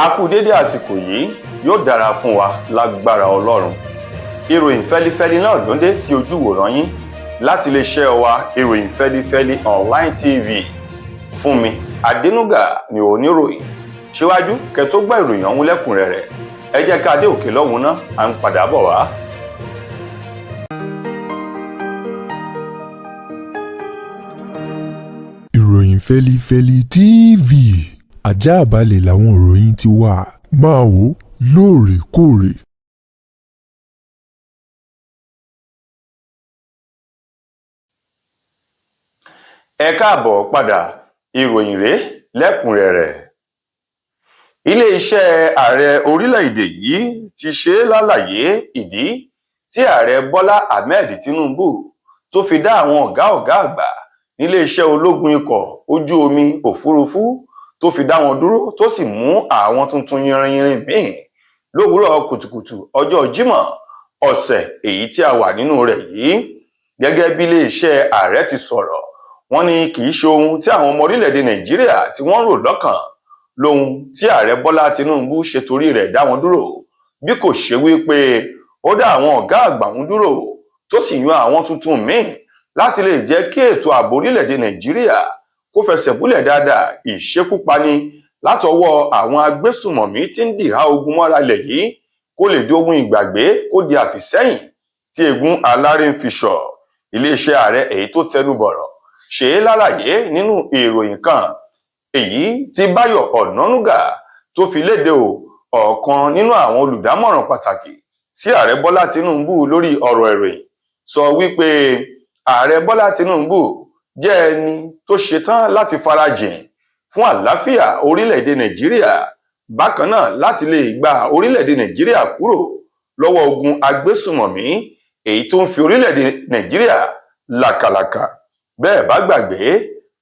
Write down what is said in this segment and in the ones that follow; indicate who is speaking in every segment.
Speaker 1: A kú dédé àsìkò yìí, yóò dára fún wa lágbára Ọlọ́run. Ìròyìn fẹ́lifẹ́li náà ló ń dé sí ojú ìwòran yín láti iléeṣẹ́ wa, Ìròyìn Fẹ́lifẹ́li Online TV. Fún mi Adénúgà ni oníròyìn. Síwájú kẹ́ tó gbọ́ ìròyìn ọ̀hún lẹ́kùnrẹ́rẹ́, ẹ jẹ́ ká dé òkè lọ́hùn náà, à ń padà bọ̀ wá.
Speaker 2: Ìròyìn Fẹ́lifẹ́li TV, àjààbalẹ̀ làwọn ìròyìn ti wà, máa wò lóòrèkóòrè.
Speaker 1: Ẹ káàbọ̀ padà, ìròyìn rèé lẹ́kùnrẹ́rẹ́. Iléeṣẹ́ ààrẹ orílẹ̀-èdè yìí ti ṣe é lálàyé ìdí tí Ààrẹ Bọ́lá Ahmed Tinubu tó fi dá àwọn ọ̀gá ọ̀gá àgbà níléeṣẹ́ ológun ikọ̀ ojú omi òfurufú tó fi dá wọn dúró, tó sì mú àwọn tuntun yìnrìnyìnrìn míì lówùúrọ̀ kùtùkùtù ọjọ́ Jímọ̀ ọ̀sẹ̀ èyí tí a wà nínú rẹ̀ yìí. Gẹ́gẹ́ bí iléeṣẹ́ ààrẹ ti sọ̀rọ̀, wọ́n ní kì í ṣe ohun tí àwọn ọmọ orílẹ̀-èdè Nàìjíríà tí wọ́n ń rò lọ́kàn lóhun tí Ààrẹ Bọ́lá Tinubu ṣe torí rẹ̀ dá wọn dúró, bí kò ṣe wípé ó dá àwọn ọ̀gá àgbà ń dúró tó sì yan àwọn tuntun míì láti lè jẹ́ kí ètò ààbò orílẹ̀-èdè Nàìjíríà kó fẹsẹ̀ múlẹ̀ dáadáa. Ìṣekúpani látọwọ́ àwọn agbésùmọ̀mí tí ń dìhà ogun mọ́ra lẹ̀ yìí kó lè di ohun ìgbàgbé, kó di àfìsẹ́yìn tí egun aláré ń fi sọ. Iléeṣẹ́ ààrẹ èyí tó tẹnu bọ̀rọ̀ ṣe é lálàyé nínú ìròyìn kan èyí tí Báyọ̀ Ọ̀nànúgà tó fi léde o, ọ̀kan nínú àwọn olùdámọ̀ràn pàtàkì sí Ààrẹ Bọ́lá Tinubu lórí ọ̀rọ̀ ìròyìn, sọ wípé Ààrẹ Bọ́lá Tinubu jẹ́ ẹni tó ṣetán láti farajìn fún àlàáfíà orílẹ̀-èdè Nàìjíríà, bákan náà láti lè gba orílẹ̀-èdè Nàìjíríà kúrò lọ́wọ́ ogun agbésùmọ̀mí èyí tó ń fi orílẹ̀-èdè Nàìjíríà làkàlàkà. Bẹ́ẹ̀ bá gbàgbé,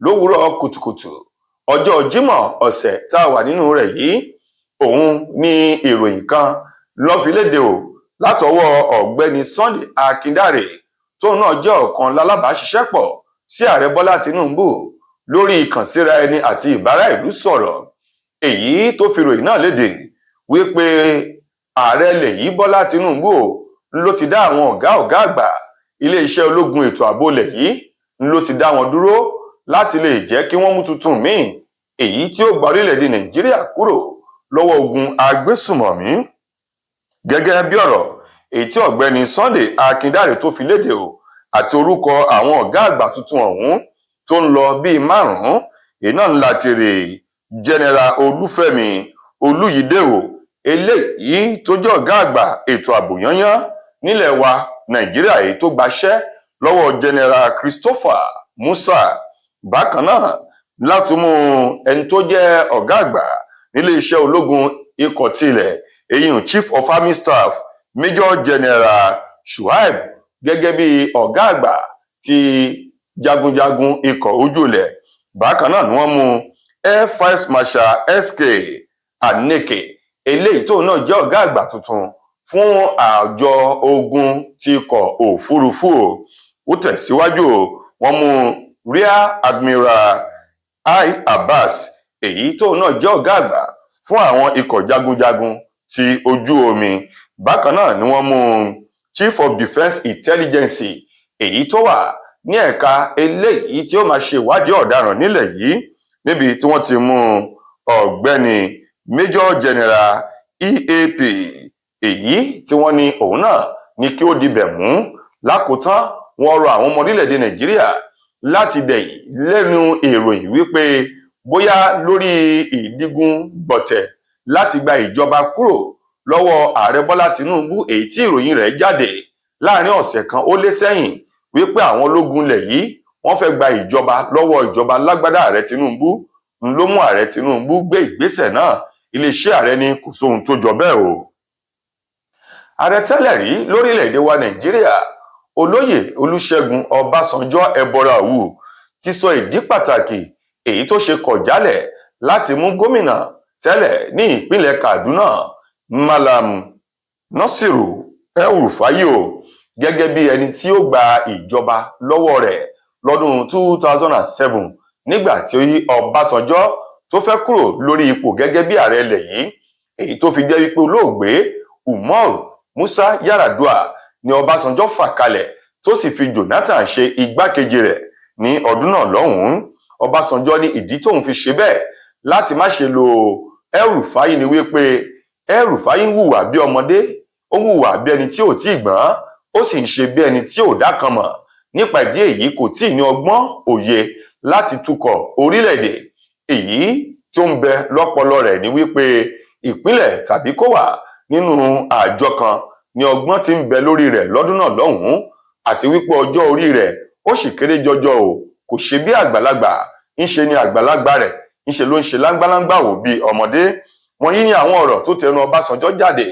Speaker 1: lówùúrọ̀ kùtùkùtù ọjọ́ Jímọ̀ ọ̀sẹ̀ tá a wà nínú rẹ̀ yìí, òun ní ìròyìn kan ló fi léde o látọwọ́ ọ̀gbẹ́ni Sunday Akindare, tóun náà jẹ́ ọ̀kan lálábàáṣiṣẹ́pọ̀ sí Ààrẹ Bọ́lá Tinubu lórí ìkànsíra ẹni àti ìbára ìlú sọ̀rọ̀, èyí tó fi ròyìn náà léde wípé ààrẹ ilẹ̀ yìí Bọ́lá Tinubu ló ti dá àwọn ọ̀gá ọ̀gá àgbà iléeṣẹ́ ológun ètò ààbò ilẹ̀ yìí ló ti dá wọn dúró láti lè jẹ́ kí wọ́n mú tuntun míì èyí tí ó gba orílẹ̀-èdè Nàìjíríà kúrò lọ́wọ́ ogun agbésùmọ̀mí. Gẹ́gẹ́ bí ọ̀rọ̀ èyí tí ọ̀gbẹ́ni Sunday Akindare tó fi léde o àti orúkọ àwọn ọ̀gá àgbà tuntun ọ̀hún tó ń lọ bíi márùn-ún, èyí náà ń láti rè General Olúfẹ́mi Olúyìdé o, eléyìí tó jẹ́ ọ̀gá àgbà ètò ààbò yányán nílẹ̀ wa Nàìjíríà èyí tó gbaṣẹ́ lọ́wọ́ General Christopher Musa. Bákan náà láti mú ẹni tó jẹ́ ọ̀gá àgbà nílé iṣẹ́ ológun ikọ̀ tilẹ̀ eyín, Chief of Army Staff Major General Shuaib, gẹ́gẹ́ bí ọ̀gá àgbà ti jagunjagun ikọ̀ ojú ilẹ̀. Bákan náà ni wọ́n mú Air Vice Marshal SK Aneke, eléyìí tóun náà jẹ́ ọ̀gá àgbà tuntun fún àjọ ogun ti ikọ̀ òfurufú o. Ó tẹ̀síwájú o, wọ́n mú Rear Admiral I Abbas, èyí tóun náà jẹ́ ọ̀gá àgbà fún àwọn ikọ̀ jagunjagun ti ojú omi. Bákan náà ni wọ́n mú Chief of Defence Intelligence, èyí tó wà ní ẹ̀ka eléyìí tí ó máa ṣe ìwádìí ọ̀daràn nílẹ̀ yìí, níbi tí wọ́n ti mú ọ̀gbẹ́ni Major General EAP, èyí tí wọ́n ní òun náà ní kí ó dibẹ̀ mú. Lákòótán, wọ́n rọ àwọn ọmọ orílẹ̀-èdè Nàìjíríà láti dẹ̀yìn lẹ́nu ìròyìn wípé bóyá lórí ìdígun gbọ̀tẹ̀ láti gba ìjọba kúrò lọ́wọ́ Ààrẹ Bọ́lá Tinubu, èyí tí ìròyìn rẹ̀ jáde láàrin ọ̀sẹ̀ kan ó lé sẹ́yìn wípé àwọn ológun ilẹ̀ yìí wọ́n fẹ́ gba ìjọba lọ́wọ́ ìjọba lágbádá Ààrẹ Tinubu ń ló mú Ààrẹ Tinubu gbé ìgbésẹ̀ náà. Iléeṣẹ́ ààrẹ ní kò sóhun tó jọ bẹ́ẹ̀ o. Ààrẹ tẹ́lẹ̀ rí lórílẹ̀‐èdè wa Nàìjíríà, Olóyè Olúṣẹ́gun Ọbásanjọ́ Ẹbọra Òwú, ti sọ ìdí pàtàkì èyí tó ṣe kọ̀ jálẹ̀ láti mú gómìnà tẹ́lẹ̀ ní ìpínlẹ̀ Kaduna, Malam Nasiru El-Rufai o, gẹ́gẹ́ bí ẹni tí ó gba ìjọba lọ́wọ́ rẹ̀ lọ́dún 2007 nígbà tí Ọbásanjọ́ tó fẹ́ kúrò lórí ipò gẹ́gẹ́ bí ààrẹ ilẹ̀ yìí. Èyí tó fi jẹ́ wípé olóògbé Umar Musa Yar'Adua ni Ọbásanjọ́ fà kalẹ̀, tó sì fi Jonathan ṣe igbákejì rẹ̀ ní ọdún náà lọ́hùnún. Ọbásanjọ́ ní ìdí tóun fi ṣe bẹ́ẹ̀ láti má ṣe lo El-Rufai ni wípé El-Rufai ń hùwà bí ọmọdé, ó ń hùwà bí ẹni tí ò tí ì gbọ́n, ó sì ń ṣe bí ẹni tí ò dá kan mọ̀. Nípa ìdí èyí, kò tí ì ní ọgbọ́n òye láti tukọ̀ orílẹ̀-èdè. Èyí tó ń bẹ lọ́pọlọ rẹ̀ ni wípé ìpínlẹ̀ tàbí kó wà nínú àjọ kan ní ọgbọ́n tí ń bẹ lórí rẹ̀ lọ́dún náà lọ́hùn-ún, àti wípé ọjọ́ orí rẹ̀ ó sì kéré jọjọ o, kò ṣe bí àgbàlagbà. Ńṣe ni àgbàlagbà rẹ̀ ńṣe ló ń ṣe láńgbáláńgbà wò bí ọmọdé. Wọ̀nyí ni àwọn ọ̀rọ̀ tó tẹnu Ọbásanjọ́ jáde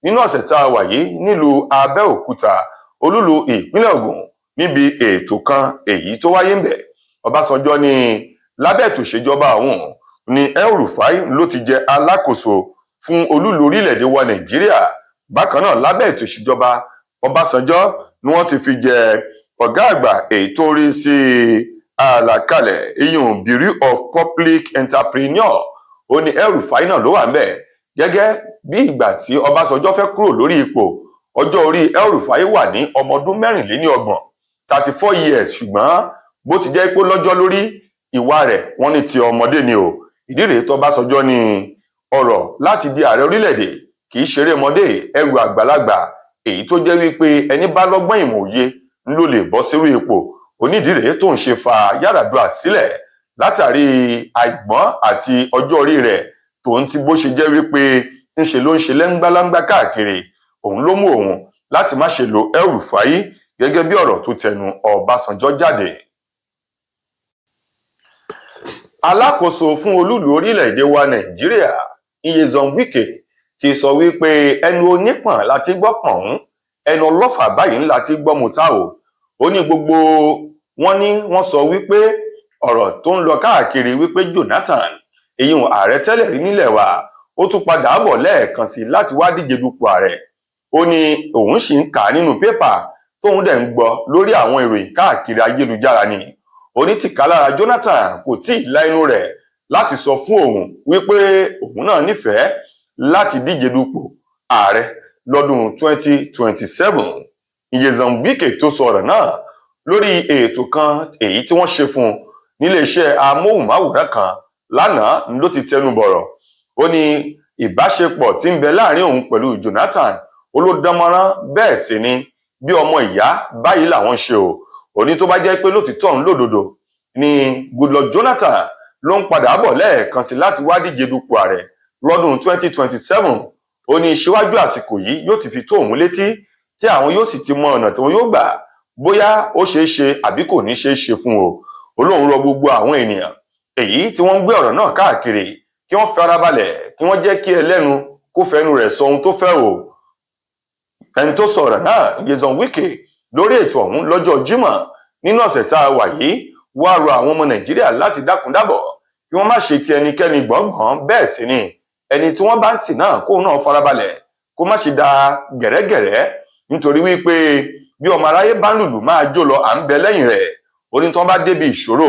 Speaker 1: nínú ọ̀sẹ̀ tá a wà yìí nílùú Abẹ́òkúta, olúlu ìpínlẹ̀ Ògùn, níbi ètò kan èyí tó wáyé ń bẹ̀. Ọbásanjọ́ ní lábẹ́ ètò ìṣèjọba òun ní El-Rufai ló ti jẹ alákòóso fún olúlu orílẹ̀-èdè wa Nàìjíríà. Bákan náà, lábẹ́ ètò ìṣèjọba Ọbásanjọ́ ni wọ́n ti fi jẹ ọ̀gá àgbà èyí tó rí sí àlàkalẹ̀ iyùn Bureau of Public Entrepreneur. Ó ní El-Rufai náà ló wà ńbẹ̀. Gẹ́gẹ́ bí ìgbà tí Ọbásanjọ́ fẹ́ kúrò lórí ipò, ọjọ́ orí El-Rufai wà ní ọmọ ọdún 34, 34 years. Ṣùgbọ́n bó ti jẹ́ pé lọ́jọ́ lórí, ìwà rẹ̀, wọ́n ní ti ọmọdé ni o. Ìdí rèé tó Ọbásanjọ́ ní ọ̀rọ̀ láti di ààrẹ orílẹ̀-èdè kì í ṣeré ọmọdé, ẹrù àgbàlagbà èyí tó jẹ́ wípé ẹni bá lọ́gbọ́n, ìmọ̀, òye ló lè bọ́ sírú ipò. Onídìí rèé tó ń ṣe fa Yar'Adua sílẹ̀ látàrí àìgbọ́n àti ọjọ́ orí rẹ̀, tòun ti bó ṣe jẹ́ wípé ńṣe ló ń ṣe lẹ́ngbáláńgbá káàkiri. Òun ló mú òun láti má ṣe lo El-Rufai, gẹ́gẹ́ bí ọ̀rọ̀ tó tẹnu Ọbásanjọ́ jáde. Alákòóso fún olúùlú orílẹ̀-èdè wa Nàìjíríà, Nyesom Wike, ti sọ wípé ẹnu onípọ̀n láti gbọ́ pọ̀n, ẹnu ọlọ́fà báyìí ńlá ti gbọ́ mọ́ta o. Ó ní gbogbo wọn ní wọ́n sọ wípé ọ̀rọ̀ tó ń lọ káàkiri wípé Jonathan, èyí ààrẹ tẹ́lẹ̀ rí nílẹ̀ wa, ó tún padà bọ̀ lẹ́ẹ̀kan sí láti wá díje dupò ààrẹ. Ó ní òun sì ń kà á nínú pépà, tóun dẹ̀ ń gbọ́ lórí àwọn ìròyìn káàkiri ayélujára ni. Onítìkálára Jonathan kò tí ì la inú rẹ̀ láti sọ fún òun wípé òun náà nífẹ̀ẹ́ láti díje dupò ààrẹ lọ́dún 2027. Nyesom Wike tó sọ ọ̀rọ̀ náà lórí ètò kan èyí tí wọ́n ṣe fún un níléeṣẹ́ amóhùnmáwòrán kan lánàá ló ti tẹnu bọ̀rọ̀. Ó ní ìbáṣepọ̀ tí ń bẹ láàrin òun pẹ̀lú Jonathan, ó ló dánmọ́rán, bẹ́ẹ̀ sì ni bí ọmọ ìyá báyìí làwọn ń ṣe o. Ó ní tó bá jẹ́ pé lótìtọ́ ń lòdòdò ni Goodluck Jonathan ló ń padà bọ̀ lẹ́ẹ̀kan sí láti wá díje dupò ààrẹ lọ́dún 2027, ó ní síwájú àsìkò yìí yóò ti fi tó òun létí, tí àwọn yóò sì ti mọ ọ̀nà tí wọn yóò gbà, bóyá ó ṣeé ṣe àbí kò ní ṣeé ṣe fún o. Ó lóun rọ gbogbo àwọn ènìyàn èyí tí wọ́n ń gbé ọ̀rọ̀ náà káàkiri kí wọ́n farabalẹ̀, kí wọ́n jẹ́ kí ẹlẹ́nu kó fẹnu rẹ̀ sọ ohun tó fẹ́ o. Ẹni tó sọ̀rọ̀ náà, Nyesom Wike, lórí ètò ọ̀hún lọ́jọ́ Jímọ̀ nínú ọ̀sẹ̀ tá a wà yìí, wá rọ àwọn ọmọ Nàìjíríà láti dákun dábọ̀, kí wọ́n má ṣe ti ẹnikẹ́ni gbọ̀ngbọ̀n. Bẹ́ẹ̀ sì ni ẹni tí wọ́n bá ń tì náà, kóun náà farabalẹ̀, kó má ṣe da gẹ̀rẹ́gẹ̀rẹ́, nítorí wípé bí ọmọ aráyé bá ń lùlù máa jó lọ, à ń bẹ lẹ́yìn rẹ̀. Ó ní tí wọ́n bá débi ìṣòro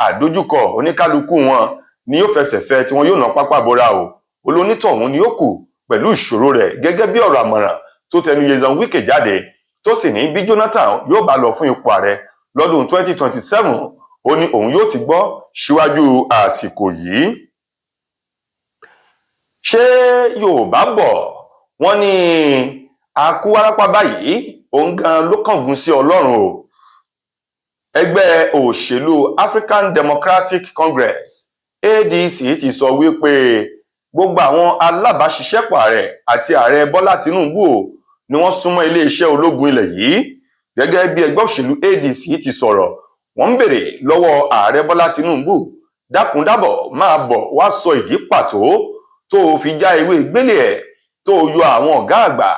Speaker 1: àdójúkọ, oníkálukú wọn ni yóò fẹsẹ̀ fẹ́, tí wọn yóò ná pápá bora o. Olónítọ̀hún ni ó kù pẹ̀lú ìṣòro rẹ̀, gẹ́gẹ́ bí ọ̀rọ̀ àmọ̀ràn tó tẹnu Nyesom Wike jáde, tó sì ní bí Jonathan yóò bá lọ fún ipò ààrẹ lọ́dún 2027, ó ní òun yóò ti gbọ́ síwájú àsìkò yìí. Ṣé Yorùbá bọ̀, wọ́n ní akúwárápá báyìí, òun gan ló kángun sí Ọlọ́run o. Ẹgbẹ́ òṣèlú African Democratic Congress, ADC, ti sọ wípé gbogbo àwọn alábàáṣiṣẹ́pọ̀ ààrẹ àti Ààrẹ Bọ́lá Tinubu o ni wọ́n súnmọ́ iléeṣẹ́ ológun ilẹ̀ yìí. Gẹ́gẹ́ bí ẹgbẹ́ òṣèlú ADC ti sọ̀rọ̀, wọ́n ń béèrè lọ́wọ́ Ààrẹ Bọ́lá Tinubu, dákúndábọ̀, máa bọ̀ wá sọ ìdí pàtó tó o fi já ewé gbélé ẹ̀, tó o yọ àwọn ọ̀gá àgbà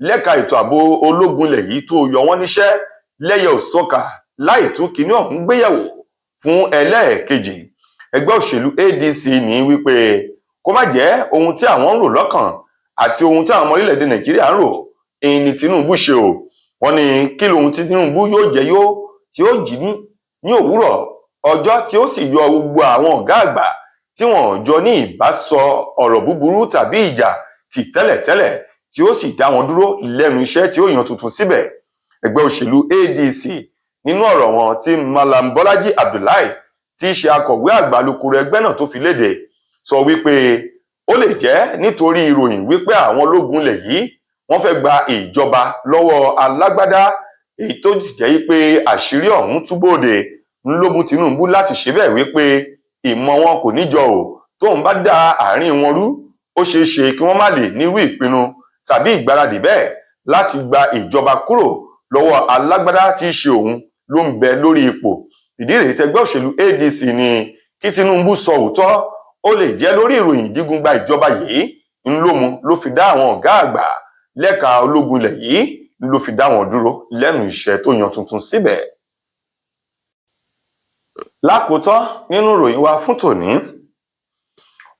Speaker 1: lẹ́ka ètò ààbò ológun ilẹ̀ yìí, tó o yọ wọ́n níṣẹ́ lẹ́yẹ òsọ́kà láì tún kinní ọ̀hún gbéyẹ̀wò fún ẹlẹ́ẹ̀kejì. Ẹgbẹ́ òṣèlú ADC ní wípé kó má jẹ́ ohun tí àwọn ń rò lọ́kàn àti ohun tí àwọn ọmọ orílẹ̀-èdè Nàìjíríà ń rò ìní Tinubu ṣe o. Wọ́n ní kí lohun tí Tinubu yóò jẹ́ yóò tí ó jí ní òwúrọ̀ ọjọ́ tí ó sì yọ gbogbo àwọn ọ̀gá àgbà tí wọ́n jọ ní ìbásọ ọ̀rọ̀ búburú tàbí ìjà. Ti tẹ́lẹ̀tẹ́lẹ̀ tí ó sì dá wọn dúró lẹ́nu iṣẹ́ tí ó yan tuntun síbẹ̀. Ẹgbẹ́ òṣèlú ADC, nínú ọ̀rọ̀ wọn tí Malam Bọ́lájí Abdullahi, tí í ṣe akọ̀wé àgbà alukoro ẹgbẹ́ náà, tó fi léde, sọ wípé ó lè jẹ́ nítorí ìròyìn wípé àwọn ológun ilẹ̀ yìí wọ́n fẹ́ gba ìjọba lọ́wọ́ alágbádá, èyí tó sì jẹ́ wípé àṣírí ọ̀hún túbòde, ń ló mú Tinubu láti ṣe bẹ́ẹ̀, wípé ìmọ̀ wọn kò níjọ o. Tóun bá dá àárín wọn rú, ó ṣeé ṣe kí wọ́n má lè nírú ìpinnu tàbí ìgbáradì bẹ́ẹ̀ láti gba ìjọba kúrò lọ́wọ́ alágbádá tí í ṣe òun ló ń bẹ lórí ipò. Ìdí rèé tẹgbẹ́ òṣèlú ADC ní kí Tinubu sọ òótọ́. Ó lè jẹ́ lórí ìròyìn ìdígun gba ìjọba yìí ń ló mú ló fi dá àwọn ọ̀gá àgbà lẹ́ka ológun ilẹ̀ yìí ló fi dá wọn dúró lẹ́nu iṣẹ́ tó yan tuntun síbẹ̀. Lákòótán nínú ìròyìn wa fún tòní,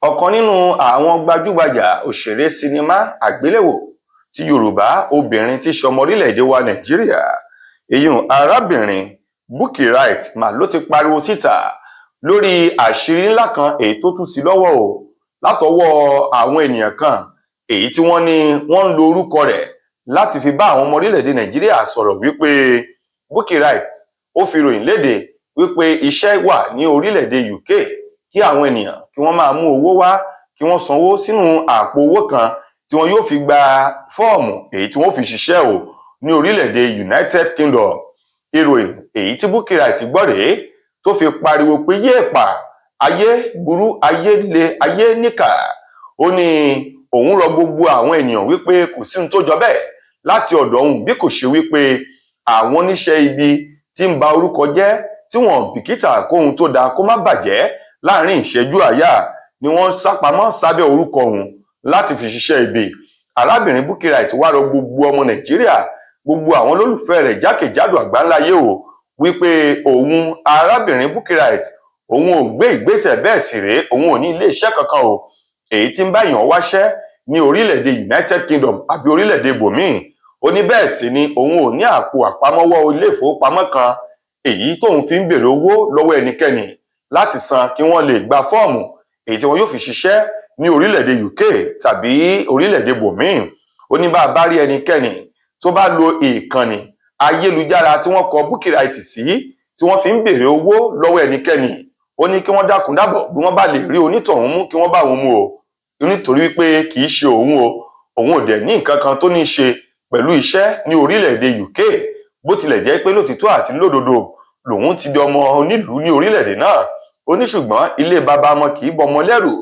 Speaker 1: ọ̀kan nínú àwọn gbajúgbajà òṣèré sinimá àgbéléwò ti Yorùbá obìnrin tí ṣọmọ orílẹ̀-èdè wa Nàìjíríà, èyí arábìnrin Bukky Wright, mà ló ti pariwo síta lórí àṣírí ńlá kan èyí tó tú sí lọ́wọ́ o látọwọ́ àwọn ènìyàn kan, èyí tí wọ́n ní wọ́n ń lo orúkọ rẹ̀ láti fi bá àwọn ọmọ orílẹ̀-èdè Nàìjíríà sọ̀rọ̀, wípé Bukky Wright ó fi ròyìn léde wípé iṣẹ́ wà ní orílẹ̀-èdè UK, kí àwọn ènìyàn kí wọ́n máa mú owó wá, kí wọ́n sanwó sínú àpò owó kan tí wọn yóò fi gba fọ́ọ̀mù èyí tí wọ́n fi ṣiṣẹ́ o ní orílẹ̀-èdè United Kingdom. Ìròyìn èyí tí Bukky Wright gbọ́ rèé tó fi pariwo pé yéèpà, ayé burú, ayé le, ayé níkà. Ó ní òun rọ gbogbo àwọn ènìyàn wípé kò sí ohun tó jọ bẹ́ẹ̀ láti ọ̀dọ̀ òun, bí kò ṣe wípé àwọn oníṣẹ́ ibi tí ń ba orúkọ jẹ́, tí wọn bìkítà kóhun tó dáa kó má bàjẹ́ láàrin ìṣẹ́jú àáyá, ni wọ́n ń sápamọ́ sábẹ́ orúkọ òun láti fi ṣiṣẹ́ ibi. Arábìnrin Bukky Wright wá rọ gbogbo ọmọ Nàìjíríà, gbogbo àwọn olólùfẹ́ rẹ̀ jákèjádò àgbáńláyé o, wípé òun arábìnrin Bukky Wright, òun ò gbé ìgbésẹ̀ bẹ́ẹ̀ sì rèé, òun ò ní iléeṣẹ́ kankan o èyí tí ń bá èèyàn wáṣẹ́ ní orílẹ̀-èdè United Kingdom àbí orílẹ̀-èdè bòmíì. Ó ní bẹ́ẹ̀ sì ni òun ò ní àpò àpamọ́wọ́ ilé ìfowópamọ́ kan èyí tóun fi ń béèrè owó lọ́wọ́ ẹnikẹ́ni láti san kí wọ́n lè gba fọ́ọ̀mù èyí tí wọn yóò fi ṣiṣẹ́ ní orílẹ̀-èdè UK tàbí orílẹ̀-èdè bòmíì. Ó ní bá a bá rí ẹnikẹ́ni tó bá lo ìkànnì ayélujára tí wọ́n kọ Bukky Wright sí, tí wọ́n fi ń béèrè owó lọ́wọ́ ẹnikẹ́ni, ó ní kí wọ́n dákun dábọ̀, bí wọ́n bá lè rí onítọ̀hún mú, kí wọ́n bá òun mú o, nítorí wípé kì í ṣe òun o. Òun ò dẹ̀ ní nǹkan kan tó ní í ṣe pẹ̀lú iṣẹ́ ní orílẹ̀-èdè UK, bó tilẹ̀ jẹ́ pé lótìtọ́ àti lódodo lòun ti di ọmọ onílùú ní orílẹ̀-èdè náà. Ó ní ṣùgbọ́n ilé baba ọmọ kì í bọmọ lẹ́rù,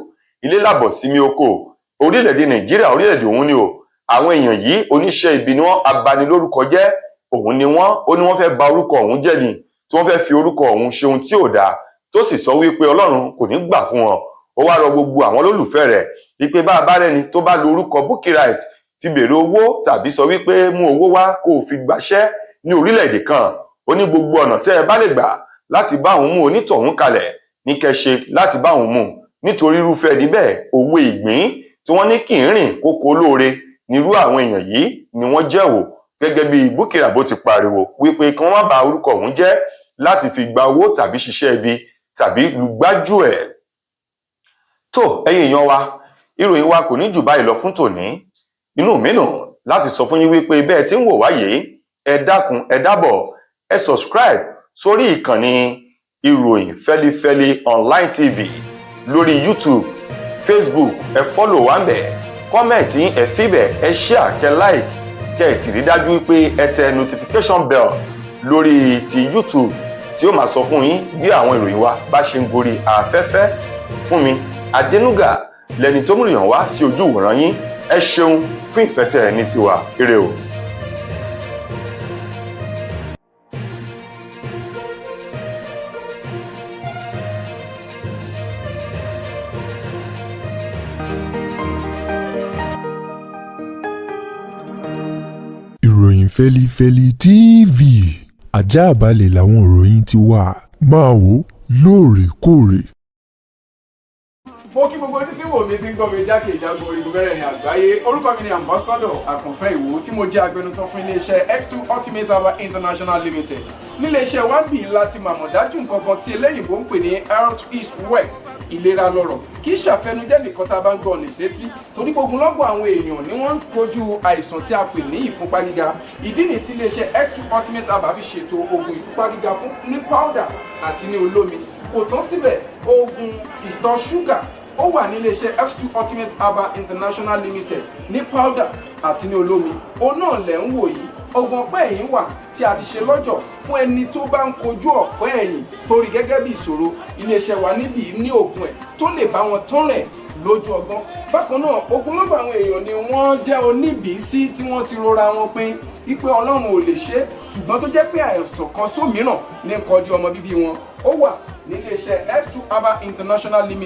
Speaker 1: ilé làbọ̀ sími oko. Orílẹ̀-èdè Nàìjíríà, orílẹ̀-èdè òun ni o. Àwọn èèyàn yìí, oníṣẹ́ ibi ni wọ́n, abanilórúkọ jẹ́ òun ni wọ́n. Ó ní wọ́n fẹ́ ba orúkọ òun jẹ́ ni, tí wọ́n fẹ́ fi orúkọ òun ṣe ohun tí ò dáa, tó sì sọ wípé Ọlọ́run kò ní gbà fún wọn. Ó wá rọ gbogbo àwọn olólùfẹ́ rẹ̀ wípé bá a bá rẹ́ni tó bá lo orúkọ Bukky Wright fi béèrè owó tàbí sọ wípé mú owó wá kó o fi gbaṣẹ́ ní orílẹ̀-èdè kan, ó ní gbogbo ọ̀nà tẹ́ ẹ bá lè gbà láti bá òun mú onítọ̀hún kalẹ̀ ní kẹ́ ṣe láti bá òun mú, nítorí irúfẹ́ ẹni bẹ́ẹ̀, òwe ìgbín tí wọ́n ní kì í rìn kókó lóore nírú àwọn èèyàn yìí ni wọ́n jẹ́ o. Gẹ́gẹ́ bí Bukky Wright bó ti pariwo wípé kí wọ́n má ba orúkọ òun jẹ́ láti fi gba owó tàbí ṣiṣẹ́ ibi tàbí lùgbájú ẹ̀. Tó, ẹ̀yin èèyàn wa, ìròyìn wa kò ní jù báyìí lọ fún tòní. Inú mi dùn láti sọ fún yín wípé bẹ́ẹ̀ tí ń wò wáyé, ẹ dákun, ẹ dábọ̀, ẹ subscribe sórí ìkànnì Ìròyìn Fẹ́lifẹ́li Online TV lórí YouTube, Facebook. Ẹ follow wa ń bẹ̀, comment ẹ fíbẹ̀, ẹ share, kẹ like, kẹ ẹ sì rí dájú wípé ẹ tẹ notification bell lórí ti YouTube tí ó máa sọ fún yín bí àwọn ìròyìn wa bá ṣe ń gorí afẹ́fẹ́. Fún mi Adénúgà lẹni tó mú ìròyìn wá sí ojú ìwòran yín. Ẹ ṣeun fún ìfẹ́ tẹ́ ẹ ní sí wa. Ire o.
Speaker 2: Ìròyìn Fẹ́lifẹ́li TV, àjààbalẹ̀ làwọn ìròyìn ti wà, máa wò lóòrèkóòrè.
Speaker 3: Mo kí gbogbo ojú tí ń wò mí, tí ń gbọ́ mi jákèjádò orígun mẹ́rẹ̀ẹ̀rin àgbáyé. Orúkọ mi ni Ambassador Àkànfẹ́ Ìwò, tí mo jẹ́ agbẹnusọ fún iléeṣẹ́ X2 Ultimate Herbal International Limited. Níléeṣẹ́ wa ń bì láti màmọ̀ dájú nǹkan kan tí eléyìnbó ń pè ní health is wealth, ìlera lọ́rọ̀. Kì í ṣàfẹnujẹ́ nìkan tá a bá ń gbọ́ ọ̀nà ìsétí, torí gbogbo lọ́gbọ̀ àwọn èèyàn ni wọ́n ń kojú àìsàn tí a pè ní ìfúnpá gíga. Ìdí nìyí tí iléeṣẹ́ X2 Ultimate Herbal fi ṣètò oògùn ìfúnpá gíga fún ní powder àti ní olómi. Kò tán síbẹ̀, oògùn ìtọ̀ ṣúgà ó wà ní iléeṣẹ́ X2 Ultimate Herbal International Limited ní powder àti ní olómi. Òun náà lẹ̀ ń wò yìí. Oògùn ọ̀pẹ́ ẹ̀yìn wà tí a ti ṣe lọ́jọ̀ fún ẹni tó bá ń kojú ọ̀pẹ́ ẹ̀yìn torí gẹ́gẹ́ bí ìṣòro. Iléeṣẹ́ wa níbí ní oògùn ẹ̀ tó lè bá wọn tán rẹ̀ lójú ọgbọ́n. Bákan náà, ogunlọ́gọ̀ àwọn èèyàn ni wọ́n jẹ́ oníbìísí tí wọ́n ti rora wọn pin wípé Ọlọ́run ò lè ṣe é, ṣùgbọ́n tó jẹ́ pé àìsàn kan sómìíràn ní nǹkan di ọmọ bíbí wọn. Ó wà níléeṣẹ́ X2 Herbal International Limited.